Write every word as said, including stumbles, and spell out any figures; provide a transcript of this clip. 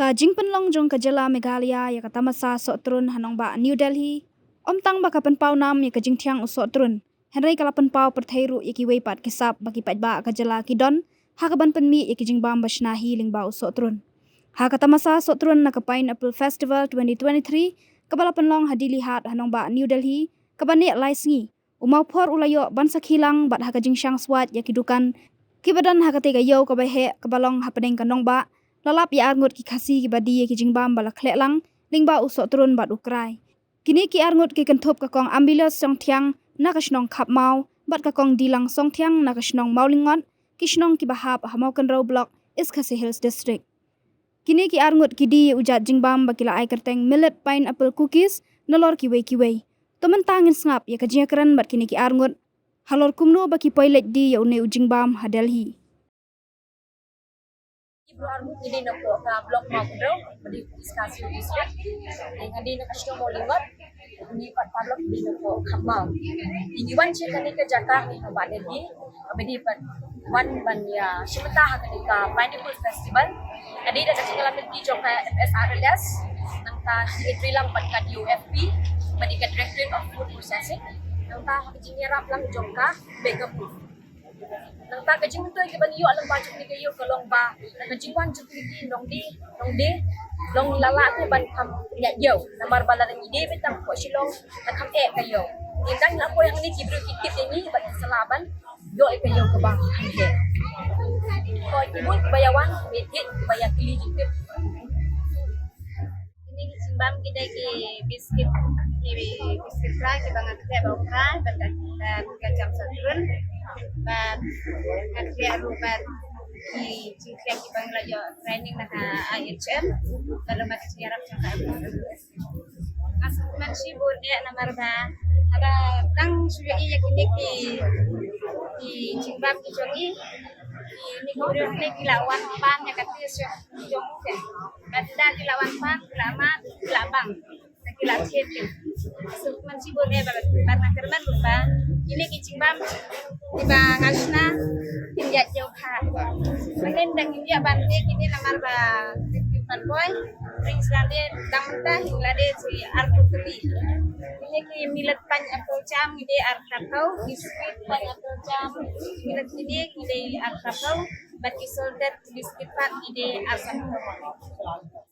Ka jingpynlong jong ka jylla Meghalaya ïa ka tamasa sohtrun ha nongbah New Delhi ym tang ba ka pynpaw nam ïa ka jingthiang u sohtrun, hynrei ka la pynpaw pyrthei ruh ïa kiwei pat ki sap ba ki paidbah ka jylla ki don ha kaban pynmih ïa ki jingbam ba shna hi lyngba u sohtrun. Ha ka tamasa sohtrun na ka Pineapple Festival twenty twenty-three kaba la pynlong ha Dilli Haat ha nongbah New Delhi, kaba neh lai sngi, u mawphor u la ïoh ban sakhi lang bad ha ka jingshang swat ïa ki dukan kiba don ha katei ka ïew kaba heh kaba long hapdeng ka nongbah, la lap ïa arngut ki Khasi kiba die ïa ki jingbam ba la khleh lang lyngba u sohtrun bad u krai. Kine ki arngut ki kynthup ka Kong Ambilas Songthiang na ka shnong Khapmaw bad ka Kong Dilang Songthiang na ka shnong Mawlyngngot, ki shnong kiba hap ha Mawkynrew Block, East Khasi Hills District. Kine ki arngut ki die ïa u jait jingbam ba ki la ai kyrteng Millet Pineapple Cookies nalor kiwei kiwei. To mynta ngin sngap ïa ka jingïakren bad kine ki arngut halor kumno ba ki poi leit die ïa une u jingbam ha Delhi. Ki briew arngut ngi dei na poh ka block Mawkynrew, ba dei East Khasi Hills District. Ngi dei na ka shnong Mawlyngngot, ngi pat paralok ngi dei na poh Khapmaw. Ngi wan sha kane ka jaka ngi ha Bah Delhi, ba dei pat wan ban ïa shim bynta ha kane ka Pineapple Festival. Ka dei da ka jingïalam lynti jong ka F S R L S, nangta ngi trei lang bad ka D O F P, ba dei ka Directorate of Food Processing, nangta ha ka jingïarap lang jong ka Mega Food. Nangta ka jingmyntoi kaba ngi ïoh lyngba jong kane ka ïew ka long ba na ka jingwan jong kine ki nongdie, nongdie, long la lah te ban kham ñiah ïew namar ba lada ngi die beit tang hapoh Shillong la kham eh ka ïew. Ngi dang la poi hangne ki briew ki tip ïa ngi bad ki sa lah ban ïoh ïa ka ïew kaba kham eh. Ko ki bun kiba ïa wan, kiba ïa thied, kiba ïa kylli jingtip. Kine ki jingbam ki dei ki biskit, ki biskit kra kiba nga khleh bad u kra bad ka, ka, ka jam sohtrun. Bad nga khleh ruh bad ki jingkhleh kiba nga la ïoh training na ka I H M. Bad ruh bad ka jingïarap jong ka. Nga sngewkmen shibun eh namar ba haba tang shu ïohi ïa kine ki, ki jingbam ki jong i, kine ki briew hangne ki la wan pan ïa ka taste jong, jong i te. Bad da ki la wan pan, ki la mad, ki la bang. Ki la thied ki. Sngewkmen shibun eh ba, ba nga kyrmen ba kine ki jingbam kiba nga shna kin ïaid ïew kha. Mynnin da ngim ïa ban te kine namar ba ki tip ban poi. Ring sla de dang mynta hi la de chi arphew tylli. Kine ki millet pineapple jam ngi de arphew. Ki sweet pineapple jam millet kine ngi de arphew. Bad ki salted biscuit pat ngi de arphew.